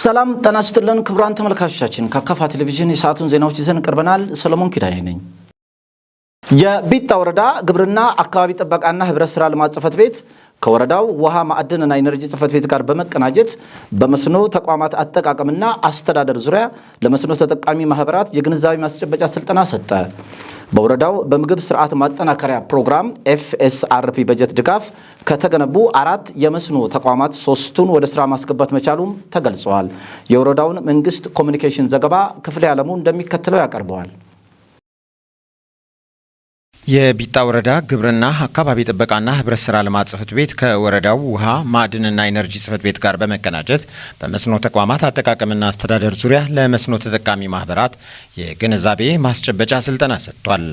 ሰላም ጤና ይስጥልን ክቡራን ተመልካቾቻችን፣ ከካፋ ቴሌቪዥን የሰዓቱን ዜናዎች ይዘን ቀርበናል። ሰለሞን ኪዳኔ ነኝ። የቢጣ ወረዳ ግብርና አካባቢ ጥበቃና ህብረት ስራ ልማት ጽሕፈት ቤት ከወረዳው ውሃ ማዕድንና ኢነርጂ ጽሕፈት ቤት ጋር በመቀናጀት በመስኖ ተቋማት አጠቃቀምና አስተዳደር ዙሪያ ለመስኖ ተጠቃሚ ማህበራት የግንዛቤ ማስጨበጫ ስልጠና ሰጠ። በወረዳው በምግብ ስርዓት ማጠናከሪያ ፕሮግራም FSRP በጀት ድጋፍ ከተገነቡ አራት የመስኖ ተቋማት ሶስቱን ወደ ስራ ማስገባት መቻሉም ተገልጸዋል። የወረዳውን መንግስት ኮሚኒኬሽን ዘገባ ክፍሌ ዓለሙ እንደሚከተለው ያቀርበዋል። የቢጣ ወረዳ ግብርና አካባቢ ጥበቃና ህብረት ስራ ልማት ጽሕፈት ቤት ከወረዳው ውሃ ማዕድንና ኢነርጂ ጽሕፈት ቤት ጋር በመቀናጀት በመስኖ ተቋማት አጠቃቀምና አስተዳደር ዙሪያ ለመስኖ ተጠቃሚ ማህበራት የግንዛቤ ማስጨበጫ ስልጠና ሰጥቷል።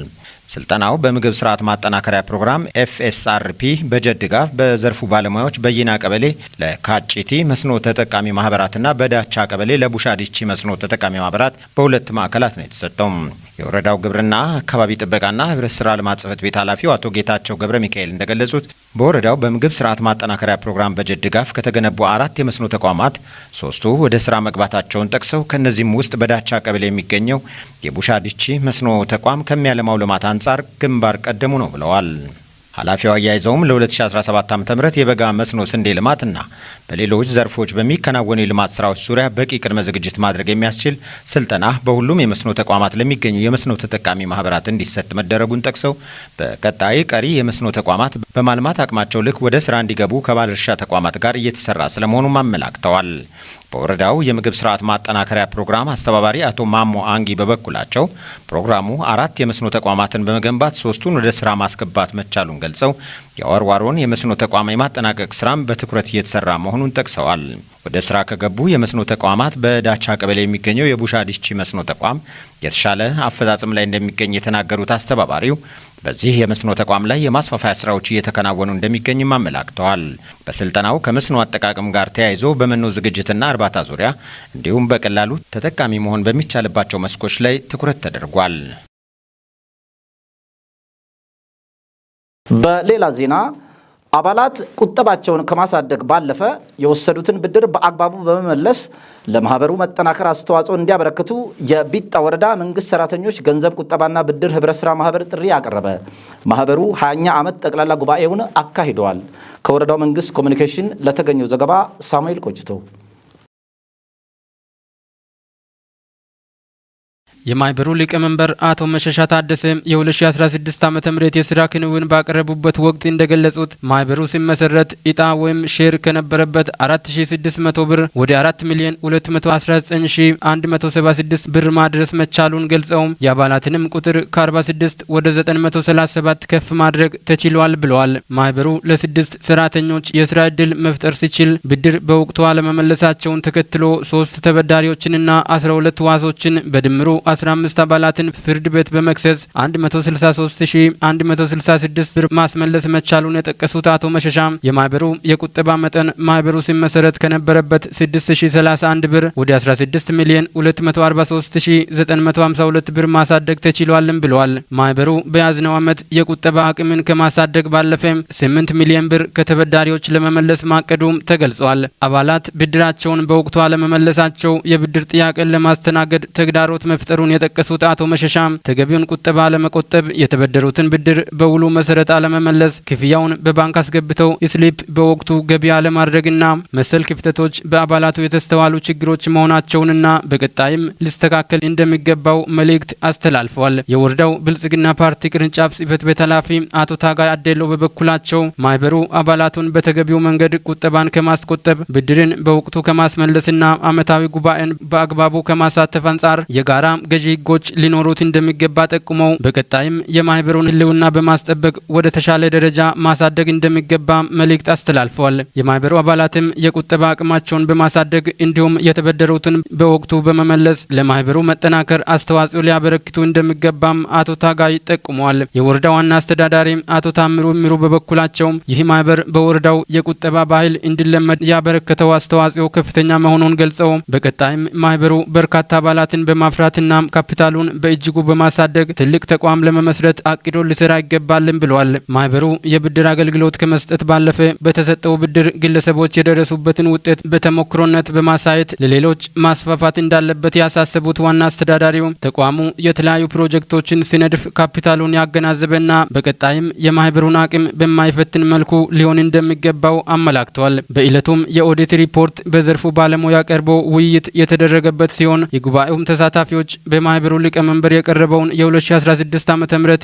ስልጠናው በምግብ ስርዓት ማጠናከሪያ ፕሮግራም FSRP በጀት ድጋፍ በዘርፉ ባለሙያዎች በይና ቀበሌ ለካጭቲ መስኖ ተጠቃሚ ማህበራትና በዳቻ ቀበሌ ለቡሻዲቺ መስኖ ተጠቃሚ ማህበራት በሁለት ማዕከላት ነው የተሰጠው። የወረዳው ግብርና አካባቢ ጥበቃና ህብረት ስራ ልማት ጽሕፈት ቤት ኃላፊው አቶ ጌታቸው ገብረ ሚካኤል እንደገለጹት፣ በወረዳው በምግብ ስርዓት ማጠናከሪያ ፕሮግራም በጀት ድጋፍ ከተገነቡ አራት የመስኖ ተቋማት ሶስቱ ወደ ስራ መግባታቸውን ጠቅሰው፣ ከእነዚህም ውስጥ በዳቻ ቀበሌ የሚገኘው የቡሻዲቺ መስኖ ተቋም ከሚያለማው ልማት አንጻር ግንባር ቀደሙ ነው ብለዋል። ኃላፊው አያይዘውም ለ2017 ዓ.ም የበጋ መስኖ ስንዴ ልማትና በሌሎች ዘርፎች በሚከናወኑ የልማት ስራዎች ዙሪያ በቂ ቅድመ ዝግጅት ማድረግ የሚያስችል ስልጠና በሁሉም የመስኖ ተቋማት ለሚገኙ የመስኖ ተጠቃሚ ማህበራት እንዲሰጥ መደረጉን ጠቅሰው፣ በቀጣይ ቀሪ የመስኖ ተቋማት በማልማት አቅማቸው ልክ ወደ ስራ እንዲገቡ ከባለድርሻ ተቋማት ጋር እየተሰራ ስለመሆኑም አመላክተዋል። በወረዳው የምግብ ስርዓት ማጠናከሪያ ፕሮግራም አስተባባሪ አቶ ማሞ አንጊ በበኩላቸው፣ ፕሮግራሙ አራት የመስኖ ተቋማትን በመገንባት ሶስቱን ወደ ስራ ማስገባት መቻሉን ገልጸው፣ የወርዋሮን የመስኖ ተቋም የማጠናቀቅ ስራም በትኩረት እየተሰራ መሆኑን ጠቅሰዋል። ወደ ስራ ከገቡ የመስኖ ተቋማት በዳቻ ቀበሌ የሚገኘው የቡሻ ዲቺ መስኖ ተቋም የተሻለ አፈጻጸም ላይ እንደሚገኝ የተናገሩት አስተባባሪው፣ በዚህ የመስኖ ተቋም ላይ የማስፋፋያ ስራዎች እየተከናወኑ እንደሚገኝም አመላክተዋል። በስልጠናው ከመስኖ አጠቃቀም ጋር ተያይዞ በመኖ ዝግጅትና እርባታ ዙሪያ እንዲሁም በቀላሉ ተጠቃሚ መሆን በሚቻልባቸው መስኮች ላይ ትኩረት ተደርጓል። በሌላ ዜና፣ አባላት ቁጠባቸውን ከማሳደግ ባለፈ የወሰዱትን ብድር በአግባቡ በመመለስ ለማህበሩ መጠናከር አስተዋጽኦ እንዲያበረክቱ የቢጣ ወረዳ መንግስት ሰራተኞች ገንዘብ ቁጠባና ብድር ህብረት ስራ ማህበር ጥሪ አቀረበ። ማህበሩ 20ኛ ዓመት ጠቅላላ ጉባኤውን አካሂደዋል። ከወረዳው መንግስት ኮሚኒኬሽን ለተገኘው ዘገባ ሳሙኤል ቆጭቶ። የማህበሩ ሊቀመንበር አቶ መሸሻ ታደሰ የ2016 ዓ.ም የስራ ክንውን ባቀረቡበት ወቅት እንደገለጹት፣ ማህበሩ ሲመሰረት እጣ ወይም ሼር ከነበረበት 4600 ብር ወደ 4 ሚሊዮን 219176 ብር ማድረስ መቻሉን ገልጸው፣ የአባላትንም ቁጥር ከ46 ወደ 937 ከፍ ማድረግ ተችሏል ብለዋል። ማህበሩ ለስድስት ሰራተኞች የስራ እድል መፍጠር ሲችል፣ ብድር በወቅቱ አለመመለሳቸውን ተከትሎ ሶስት ተበዳሪዎችንና 12 ዋሶችን በድምሩ 15 አባላትን ፍርድ ቤት በመክሰስ 163166 ብር ማስመለስ መቻሉን የጠቀሱት አቶ መሸሻ፣ የማህበሩ የቁጠባ መጠን ማህበሩ ሲመሰረት ከነበረበት 6031 ብር ወደ 16 ሚሊዮን 243952 ብር ማሳደግ ተችሏልም ብለዋል። ማህበሩ በያዝነው ዓመት የቁጠባ አቅምን ከማሳደግ ባለፈ 8 ሚሊዮን ብር ከተበዳሪዎች ለመመለስ ማቀዱም ተገልጿል። አባላት ብድራቸውን በወቅቱ አለመመለሳቸው የብድር ጥያቄን ለማስተናገድ ተግዳሮት መፍጠሩን የጠቀሱት አቶ መሸሻ፣ ተገቢውን ቁጠባ አለመቆጠብ፣ የተበደሩትን ብድር በውሉ መሰረት አለመመለስ፣ ክፍያውን በባንክ አስገብተው ስሊፕ በወቅቱ ገቢ አለማድረግና መሰል ክፍተቶች በአባላቱ የተስተዋሉ ችግሮች መሆናቸውንና በቀጣይም ሊስተካከል እንደሚገባው መልእክት አስተላልፈዋል። የወረዳው ብልጽግና ፓርቲ ቅርንጫፍ ጽህፈት ቤት ኃላፊ አቶ ታጋይ አዴሎ በበኩላቸው፣ ማህበሩ አባላቱን በተገቢው መንገድ ቁጠባን ከማስቆጠብ፣ ብድርን በወቅቱ ከማስመለስና ዓመታዊ ጉባኤን በአግባቡ ከማሳተፍ አንጻር የጋራ ገዢ ህጎች ሊኖሩት እንደሚገባ ጠቁመው፣ በቀጣይም የማህበሩን ህልውና በማስጠበቅ ወደ ተሻለ ደረጃ ማሳደግ እንደሚገባ መልእክት አስተላልፈዋል። የማህበሩ አባላትም የቁጠባ አቅማቸውን በማሳደግ እንዲሁም የተበደሩትን በወቅቱ በመመለስ ለማህበሩ መጠናከር አስተዋጽኦ ሊያበረክቱ እንደሚገባም አቶ ታጋይ ጠቁመዋል። የወረዳ ዋና አስተዳዳሪ አቶ ታምሩ ምሩ በበኩላቸው፣ ይህ ማህበር በወረዳው የቁጠባ ባህል እንዲለመድ ያበረከተው አስተዋጽኦ ከፍተኛ መሆኑን ገልጸው፣ በቀጣይም ማህበሩ በርካታ አባላትን በማፍራትና ካፒታሉን በእጅጉ በማሳደግ ትልቅ ተቋም ለመመስረት አቅዶ ሊሰራ ይገባልም ብለዋል። ማህበሩ የብድር አገልግሎት ከመስጠት ባለፈ በተሰጠው ብድር ግለሰቦች የደረሱበትን ውጤት በተሞክሮነት በማሳየት ለሌሎች ማስፋፋት እንዳለበት ያሳሰቡት ዋና አስተዳዳሪው ተቋሙ የተለያዩ ፕሮጀክቶችን ሲነድፍ ካፒታሉን ያገናዘበና በቀጣይም የማህበሩን አቅም በማይፈትን መልኩ ሊሆን እንደሚገባው አመላክተዋል። በዕለቱም የኦዲት ሪፖርት በዘርፉ ባለሙያ ቀርቦ ውይይት የተደረገበት ሲሆን፣ የጉባኤውም ተሳታፊዎች በማህበሩ ሊቀመንበር የቀረበውን የ2016 ዓ.ም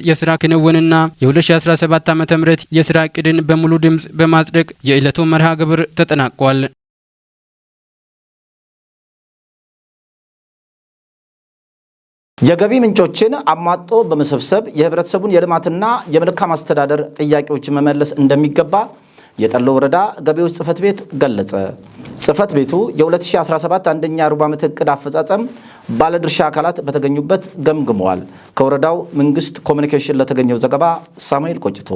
የስራ ክንውንና የ2017 ዓ.ም የስራ እቅድን በሙሉ ድምፅ በማጽደቅ የዕለቱ መርሃ ግብር ተጠናቋል። የገቢ ምንጮችን አሟጦ በመሰብሰብ የህብረተሰቡን የልማትና የመልካም አስተዳደር ጥያቄዎችን መመለስ እንደሚገባ የጠሎ ወረዳ ገቢዎች ጽሕፈት ቤት ገለጸ። ጽሕፈት ቤቱ የ2017 አንደኛ ሩብ ዓመት ዕቅድ አፈጻጸም ባለድርሻ አካላት በተገኙበት ገምግመዋል። ከወረዳው መንግስት ኮሚኒኬሽን ለተገኘው ዘገባ ሳሙኤል ቆጭቶ።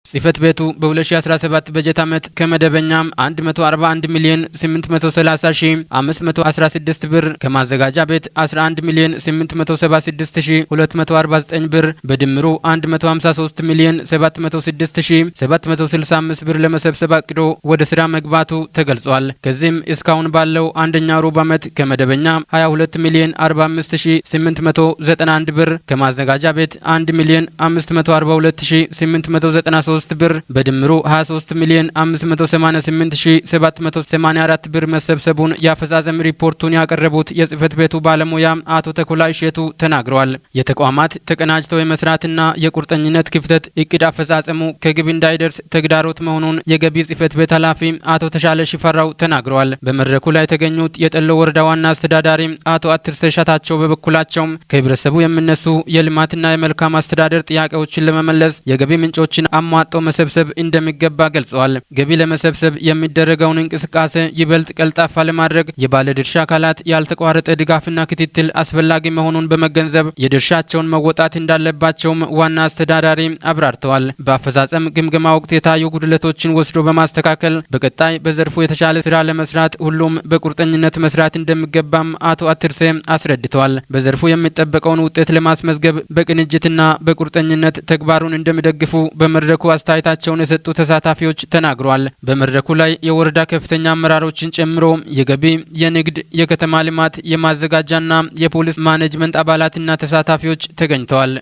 ጽሕፈት ቤቱ በ2017 በጀት ዓመት ከመደበኛም 141 ሚሊዮን 830 ሺህ 516 ብር፣ ከማዘጋጃ ቤት 11 ሚሊዮን 876 ሺህ 249 ብር፣ በድምሩ 153 ሚሊዮን 706 ሺህ 765 ብር ለመሰብሰብ አቅዶ ወደ ስራ መግባቱ ተገልጿል። ከዚህም እስካሁን ባለው አንደኛ ሩብ ዓመት ከመደበኛ 22 ሚሊዮን 45 ሺህ 891 ብር፣ ከማዘጋጃ ቤት 1 ሚሊዮን 542 ሺህ 893 ብር፣ በድምሩ 23 ሚሊዮን 588784 ብር መሰብሰቡን የአፈጻጸም ሪፖርቱን ያቀረቡት የጽሕፈት ቤቱ ባለሙያ አቶ ተኮላይ ሼቱ ተናግረዋል። የተቋማት ተቀናጅተው የመስራትና የቁርጠኝነት ክፍተት እቅድ አፈጻጸሙ ከግብ እንዳይደርስ ተግዳሮት መሆኑን የገቢ ጽሕፈት ቤት ኃላፊ አቶ ተሻለ ሽፈራው ተናግረዋል። በመድረኩ ላይ የተገኙት የጠሎ ወረዳ ዋና አስተዳዳሪ አቶ አትርሰ ሻታቸው በበኩላቸው ከህብረተሰቡ የሚነሱ የልማትና የመልካም አስተዳደር ጥያቄዎችን ለመመለስ የገቢ ምንጮችን አሟጦ መሰብሰብ እንደሚገባ ገልጸዋል። ገቢ ለመሰብሰብ የሚደረገውን እንቅስቃሴ ይበልጥ ቀልጣፋ ለማድረግ የባለድርሻ አካላት ያልተቋረጠ ድጋፍና ክትትል አስፈላጊ መሆኑን በመገንዘብ የድርሻቸውን መወጣት እንዳለባቸውም ዋና አስተዳዳሪ አብራርተዋል። በአፈጻጸም ግምገማ ወቅት የታዩ ጉድለቶችን ወስዶ በማስተካከል በቀጣይ በዘርፉ የተሻለ ስራ ለመስራት ሁሉም በቁርጠኝነት መስራት እንደሚገባም አቶ አትርሴ አስረድተዋል። በዘርፉ የሚጠበቀውን ውጤት ለማስመዝገብ በቅንጅትና በቁርጠኝነት ተግባሩን እንደሚደግፉ በመድረኩ አስተያየታቸውን የሰጡ ተሳታፊዎች ተናግረዋል። በመድረኩ ላይ የወረዳ ከፍተኛ አመራሮችን ጨምሮ የገቢ፣ የንግድ፣ የከተማ ልማት፣ የማዘጋጃና የፖሊስ ማኔጅመንት አባላትና ተሳታፊዎች ተገኝተዋል።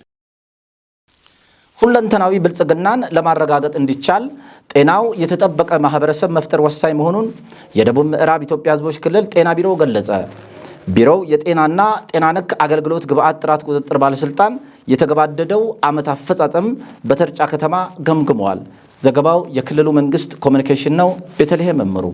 ሁለንተናዊ ብልጽግናን ለማረጋገጥ እንዲቻል ጤናው የተጠበቀ ማህበረሰብ መፍጠር ወሳኝ መሆኑን የደቡብ ምዕራብ ኢትዮጵያ ሕዝቦች ክልል ጤና ቢሮ ገለጸ። ቢሮው የጤናና ጤና ነክ አገልግሎት ግብዓት ጥራት ቁጥጥር ባለስልጣን የተገባደደው ዓመት አፈጻጸም በተርጫ ከተማ ገምግመዋል። ዘገባው የክልሉ መንግስት ኮሚኒኬሽን ነው። ቤተልሔም መምሩ።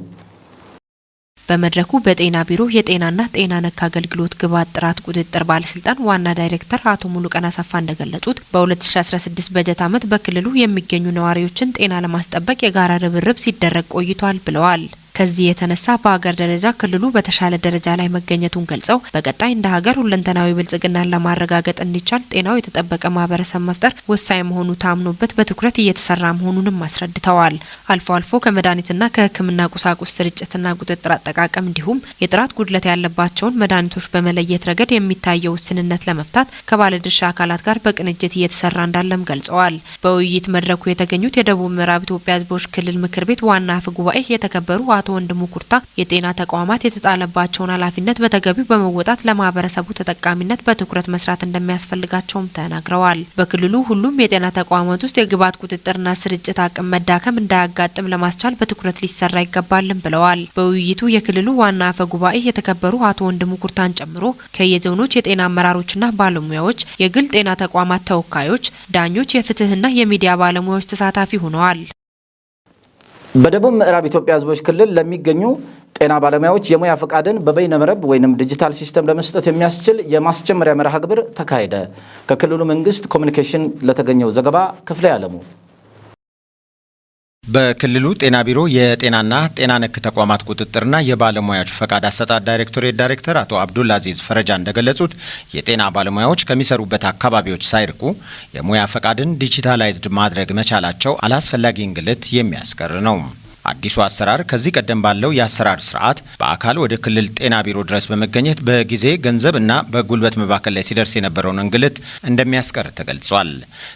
በመድረኩ በጤና ቢሮ የጤናና ጤና ነክ አገልግሎት ግብዓት ጥራት ቁጥጥር ባለስልጣን ዋና ዳይሬክተር አቶ ሙሉቀን አሰፋ እንደገለጹት፣ በ2016 በጀት ዓመት በክልሉ የሚገኙ ነዋሪዎችን ጤና ለማስጠበቅ የጋራ ርብርብ ሲደረግ ቆይቷል ብለዋል። ከዚህ የተነሳ በሀገር ደረጃ ክልሉ በተሻለ ደረጃ ላይ መገኘቱን ገልጸው፣ በቀጣይ እንደ ሀገር ሁለንተናዊ ብልጽግናን ለማረጋገጥ እንዲቻል ጤናው የተጠበቀ ማህበረሰብ መፍጠር ወሳኝ መሆኑ ታምኖበት በትኩረት እየተሰራ መሆኑንም አስረድተዋል። አልፎ አልፎ ከመድኃኒትና ከሕክምና ቁሳቁስ ስርጭትና ቁጥጥር አጠቃቀም እንዲሁም የጥራት ጉድለት ያለባቸውን መድኃኒቶች በመለየት ረገድ የሚታየው ውስንነት ለመፍታት ከባለድርሻ አካላት ጋር በቅንጅት እየተሰራ እንዳለም ገልጸዋል። በውይይት መድረኩ የተገኙት የደቡብ ምዕራብ ኢትዮጵያ ሕዝቦች ክልል ምክር ቤት ዋና አፈ ጉባኤ የተከበሩ አቶ ወንድሙ ኩርታ የጤና ተቋማት የተጣለባቸውን ኃላፊነት በተገቢው በመወጣት ለማህበረሰቡ ተጠቃሚነት በትኩረት መስራት እንደሚያስፈልጋቸውም ተናግረዋል። በክልሉ ሁሉም የጤና ተቋማት ውስጥ የግብዓት ቁጥጥርና ስርጭት አቅም መዳከም እንዳያጋጥም ለማስቻል በትኩረት ሊሰራ ይገባልም ብለዋል። በውይይቱ የክልሉ ዋና አፈ ጉባኤ የተከበሩ አቶ ወንድሙ ኩርታን ጨምሮ ከየዞኖች የጤና አመራሮችና ባለሙያዎች፣ የግል ጤና ተቋማት ተወካዮች፣ ዳኞች፣ የፍትህና የሚዲያ ባለሙያዎች ተሳታፊ ሆነዋል። በደቡብ ምዕራብ ኢትዮጵያ ሕዝቦች ክልል ለሚገኙ ጤና ባለሙያዎች የሙያ ፈቃድን በበይነ መረብ ወይም digital system ለመስጠት የሚያስችል የማስጀመሪያ መርሃ ግብር ተካሄደ። ከክልሉ መንግስት ኮሚኒኬሽን ለተገኘው ዘገባ ክፍሌ አለሙ። በክልሉ ጤና ቢሮ የጤናና ጤና ነክ ተቋማት ቁጥጥርና የባለሙያዎች ፈቃድ አሰጣጥ ዳይሬክቶሬት ዳይሬክተር አቶ አብዱል አዚዝ ፈረጃ እንደገለጹት፣ የጤና ባለሙያዎች ከሚሰሩበት አካባቢዎች ሳይርቁ የሙያ ፈቃድን digitalized ማድረግ መቻላቸው አላስፈላጊ እንግልት የሚያስቀር ነው። አዲሱ አሰራር ከዚህ ቀደም ባለው የአሰራር ስርዓት በአካል ወደ ክልል ጤና ቢሮ ድረስ በመገኘት በጊዜ፣ ገንዘብና በጉልበት መባከን ላይ ሲደርስ የነበረውን እንግልት እንደሚያስቀር ተገልጿል።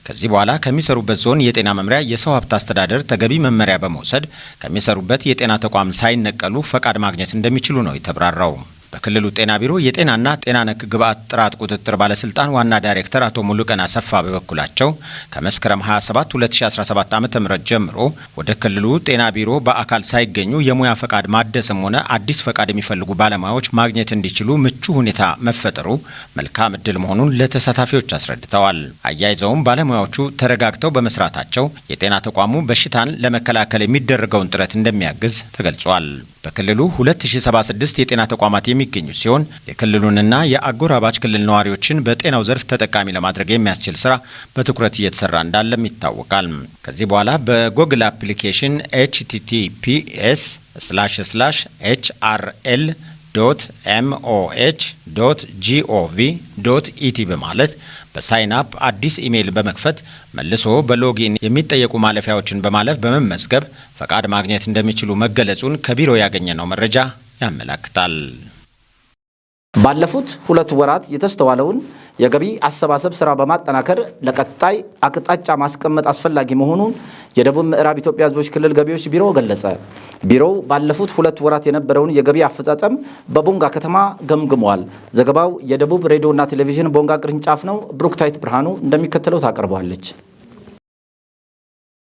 ከዚህ በኋላ ከሚሰሩበት ዞን የጤና መምሪያ የሰው ሀብት አስተዳደር ተገቢ መመሪያ በመውሰድ ከሚሰሩበት የጤና ተቋም ሳይነቀሉ ፈቃድ ማግኘት እንደሚችሉ ነው የተብራራው። በክልሉ ጤና ቢሮ የጤናና ጤና ነክ ግብአት ጥራት ቁጥጥር ባለስልጣን ዋና ዳይሬክተር አቶ ሙሉቀን አሰፋ በበኩላቸው ከመስከረም 27 2017 ዓ.ም ጀምሮ ወደ ክልሉ ጤና ቢሮ በአካል ሳይገኙ የሙያ ፈቃድ ማደስም ሆነ አዲስ ፈቃድ የሚፈልጉ ባለሙያዎች ማግኘት እንዲችሉ ምቹ ሁኔታ መፈጠሩ መልካም እድል መሆኑን ለተሳታፊዎች አስረድተዋል። አያይዘውም ባለሙያዎቹ ተረጋግተው በመስራታቸው የጤና ተቋሙ በሽታን ለመከላከል የሚደረገውን ጥረት እንደሚያግዝ ተገልጿል። በክልሉ 2076 የጤና ተቋማት የሚገኙ ሲሆን የክልሉንና የአጎራባች ክልል ነዋሪዎችን በጤናው ዘርፍ ተጠቃሚ ለማድረግ የሚያስችል ስራ በትኩረት እየተሰራ እንዳለም ይታወቃል። ከዚህ በኋላ በ Google application https://hrl.moh.gov.et በማለት በ sign up አዲስ ኢሜይል በመክፈት መልሶ በ login የሚጠየቁ ማለፊያዎችን በማለፍ በመመዝገብ ፈቃድ ማግኘት እንደሚችሉ መገለጹን ከቢሮ ያገኘነው መረጃ ያመላክታል። ባለፉት 2 ወራት የተስተዋለውን የገቢ አሰባሰብ ስራ በማጠናከር ለቀጣይ አቅጣጫ ማስቀመጥ አስፈላጊ መሆኑን የደቡብ ምዕራብ ኢትዮጵያ ሕዝቦች ክልል ገቢዎች ቢሮ ገለጸ። ቢሮው ባለፉት 2 ወራት የነበረውን የገቢ አፈጻጸም በቦንጋ ከተማ ገምግሟል። ዘገባው የደቡብ ሬዲዮና ቴሌቪዥን ቦንጋ ቅርንጫፍ ነው። ብሩክታይት ብርሃኑ እንደሚከተለው ታቀርበዋለች።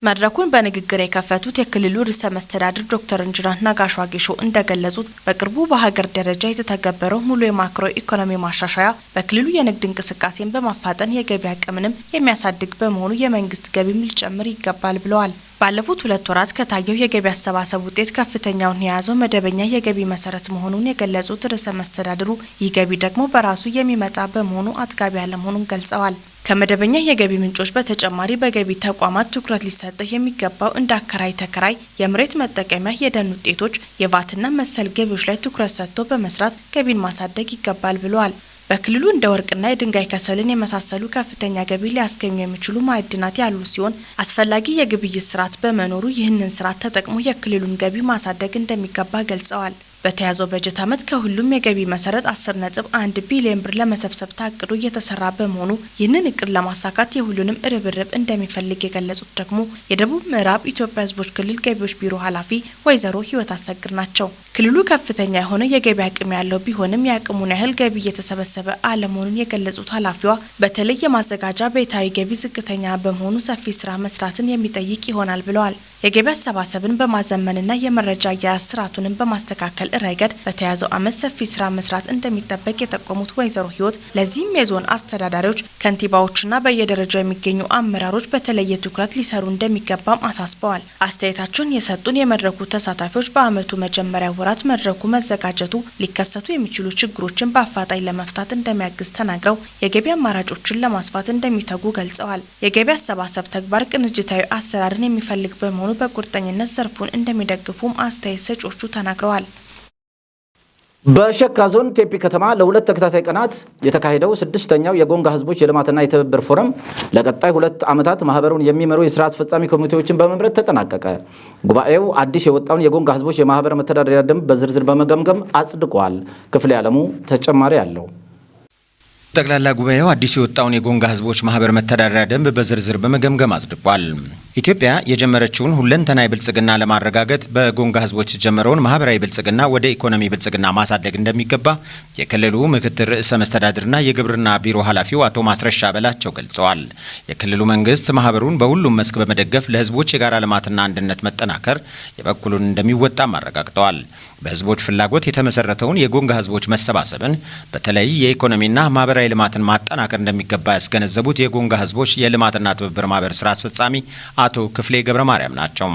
መድረኩን በንግግር የከፈቱት የክልሉ ርዕሰ መስተዳድር ዶክተር ኢንጂነር ነጋሽ ዋጌሾ እንደገለጹት በቅርቡ በሀገር ደረጃ የተተገበረው ሙሉ የማክሮ ኢኮኖሚ ማሻሻያ በክልሉ የንግድ እንቅስቃሴን በማፋጠን የገቢ አቅምንም የሚያሳድግ በመሆኑ የመንግስት ገቢም ሊጨምር ይገባል ብለዋል። ባለፉት 2 ወራት ከታየው የገቢ አሰባሰብ ውጤት ከፍተኛውን የያዘው መደበኛ የገቢ መሰረት መሆኑን የገለጹት ርዕሰ መስተዳድሩ ይህ ገቢ ደግሞ በራሱ የሚመጣ በመሆኑ አጥጋቢ አለመሆኑን ገልጸዋል። ከመደበኛ የገቢ ምንጮች በተጨማሪ በገቢ ተቋማት ትኩረት ሊሰጥ የሚገባው እንደ አከራይ ተከራይ፣ የመሬት መጠቀሚያ፣ የደን ውጤቶች፣ የቫትና መሰል ገቢዎች ላይ ትኩረት ሰጥቶ በመስራት ገቢን ማሳደግ ይገባል ብለዋል። በክልሉ እንደ ወርቅና የድንጋይ ከሰልን የመሳሰሉ ከፍተኛ ገቢ ሊያስገኙ የሚችሉ ማዕድናት ያሉ ሲሆን አስፈላጊ የግብይት ስርዓት በመኖሩ ይህንን ስርዓት ተጠቅሞ የክልሉን ገቢ ማሳደግ እንደሚገባ ገልጸዋል። በተያዘው በጀት ዓመት ከሁሉም የገቢ መሰረት 10.1 ቢሊዮን ብር ለመሰብሰብ ታቅዶ እየተሰራ በመሆኑ ይህንን እቅድ ለማሳካት የሁሉንም ርብርብ እንደሚፈልግ የገለጹት ደግሞ የደቡብ ምዕራብ ኢትዮጵያ ሕዝቦች ክልል ገቢዎች ቢሮ ኃላፊ ወይዘሮ ህይወት አሰግድ ናቸው። ክልሉ ከፍተኛ የሆነ የገቢ አቅም ያለው ቢሆንም የአቅሙን ያህል ገቢ እየተሰበሰበ አለመሆኑን የገለጹት ኃላፊዋ በተለይ የማዘጋጃ ቤታዊ ገቢ ዝቅተኛ በመሆኑ ሰፊ ስራ መስራትን የሚጠይቅ ይሆናል ብለዋል። የገቢ አሰባሰብን በማዘመንና የመረጃ አያያዝ ስርዓቱንም በማስተካከል ረገድ በተያዘው ዓመት ሰፊ ስራ መስራት እንደሚጠበቅ የጠቆሙት ወይዘሮ ህይወት ለዚህም የዞን አስተዳዳሪዎች፣ ከንቲባዎችና በየደረጃው የሚገኙ አመራሮች በተለየ ትኩረት ሊሰሩ እንደሚገባም አሳስበዋል። አስተያየታቸውን የሰጡን የመድረኩ ተሳታፊዎች በዓመቱ መጀመሪያ ወራት መድረኩ መዘጋጀቱ ሊከሰቱ የሚችሉ ችግሮችን በአፋጣኝ ለመፍታት እንደሚያግዝ ተናግረው የገቢ አማራጮችን ለማስፋት እንደሚተጉ ገልጸዋል። የገቢ አሰባሰብ ተግባር ቅንጅታዊ አሰራርን የሚፈልግ በመሆኑ በቁርጠኝነት ዘርፉን እንደሚደግፉም አስተያየት ሰጪዎቹ ተናግረዋል። በሸካ ዞን ቴፒ ከተማ ለ2 ተከታታይ ቀናት የተካሄደው 6ኛው የጎንጋ ህዝቦች የልማትና የትብብር ፎረም ለቀጣይ 2 ዓመታት ማህበሩን የሚመሩ የስራ አስፈጻሚ ኮሚቴዎችን በመምረጥ ተጠናቀቀ። ጉባኤው አዲስ የወጣውን የጎንጋ ህዝቦች የማህበር መተዳደሪያ ደንብ በዝርዝር በመገምገም አጽድቋል። ክፍሌ ዓለሙ ተጨማሪ አለው። ጠቅላላ ጉባኤው አዲስ የወጣውን የጎንጋ ህዝቦች ማህበር መተዳደሪያ ደንብ በዝርዝር በመገምገም አጽድቋል። ኢትዮጵያ የጀመረችውን ሁለንተናዊ ብልጽግና ለማረጋገጥ በጎንጋ ህዝቦች የጀመረውን ማህበራዊ ብልጽግና ወደ ኢኮኖሚ ብልጽግና ማሳደግ እንደሚገባ የክልሉ ምክትል ርዕሰ መስተዳድርና የግብርና ቢሮ ኃላፊው አቶ ማስረሻ በላቸው ገልጸዋል። የክልሉ መንግስት ማህበሩን በሁሉም መስክ በመደገፍ ለህዝቦች የጋራ ልማትና አንድነት መጠናከር የበኩሉን እንደሚወጣም አረጋግጠዋል። በህዝቦች ፍላጎት የተመሰረተውን የጎንጋ ህዝቦች መሰባሰብን በተለይ የኢኮኖሚና ማህበራዊ ልማትን ማጠናከር እንደሚገባ ያስገነዘቡት የጎንጋ ህዝቦች የልማትና ትብብር ማህበር ስራ አስፈጻሚ አቶ ክፍሌ ገብረ ማርያም ናቸው።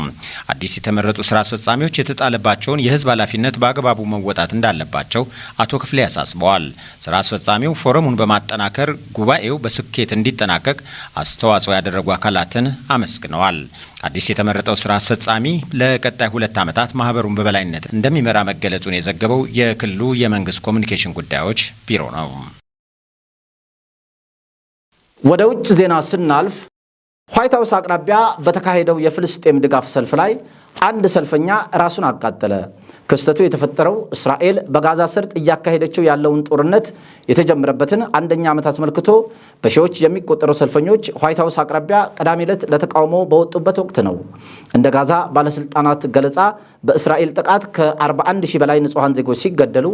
አዲስ የተመረጡ ስራ አስፈጻሚዎች የተጣለባቸውን የህዝብ ኃላፊነት በአግባቡ መወጣት እንዳለባቸው አቶ ክፍሌ ያሳስበዋል። ስራ አስፈጻሚው ፎረሙን በማጠናከር ጉባኤው በስኬት እንዲጠናቀቅ አስተዋጽኦ ያደረጉ አካላትን አመስግነዋል። አዲስ የተመረጠው ስራ አስፈጻሚ ለቀጣይ 2 ዓመታት ማህበሩን በበላይነት እንደሚመራ መገለጹን የዘገበው የክልሉ የመንግስት ኮሚኒኬሽን ጉዳዮች ቢሮ ነው። ወደ ውጭ ዜና ስናልፍ ዋይት ሀውስ አቅራቢያ በተካሄደው የፍልስጤም ድጋፍ ሰልፍ ላይ አንድ ሰልፈኛ ራሱን አቃጠለ። ክስተቱ የተፈጠረው እስራኤል በጋዛ ሰርጥ እያካሄደችው ያለውን ጦርነት የተጀመረበትን አንደኛ ዓመት አስመልክቶ በሺዎች የሚቆጠሩ ሰልፈኞች ዋይት ሀውስ አቅራቢያ ቅዳሜ ዕለት ለተቃውሞ በወጡበት ወቅት ነው። እንደ ጋዛ ባለስልጣናት ገለጻ በእስራኤል ጥቃት ከ41 ሺህ በላይ ንጹሐን ዜጎች ሲገደሉ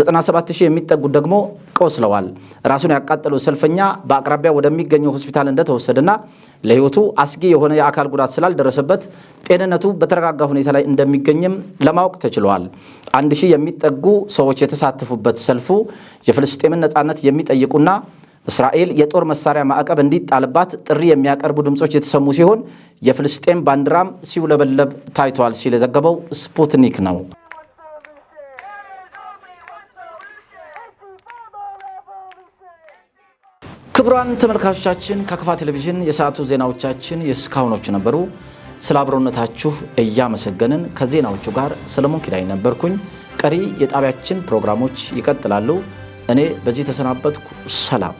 97 ሺህ የሚጠጉት ደግሞ ቆስለዋል። ራሱን ያቃጠለው ሰልፈኛ በአቅራቢያ ወደሚገኘው ሆስፒታል እንደተወሰደና ለሕይወቱ አስጊ የሆነ የአካል ጉዳት ስላልደረሰበት ጤንነቱ በተረጋጋ ሁኔታ ላይ እንደሚገኝም ለማወቅ ተችሏል። 1000 የሚጠጉ ሰዎች የተሳተፉበት ሰልፉ የፍልስጤምን ነጻነት የሚጠይቁና እስራኤል የጦር መሳሪያ ማዕቀብ እንዲጣልባት ጥሪ የሚያቀርቡ ድምፆች የተሰሙ ሲሆን የፍልስጤም ባንዲራም ሲውለበለብ ታይቷል ሲል የዘገበው ስፑትኒክ ነው። ክቡራን ተመልካቾቻችን፣ ከከፋ ቴሌቪዥን የሰዓቱ ዜናዎቻችን የእስካሁኖቹ ነበሩ። ስለ አብሮነታችሁ እያመሰገንን ከዜናዎቹ ጋር ሰለሞን ኪዳይ ነበርኩኝ። ቀሪ የጣቢያችን ፕሮግራሞች ይቀጥላሉ። እኔ በዚህ ተሰናበትኩ። ሰላም።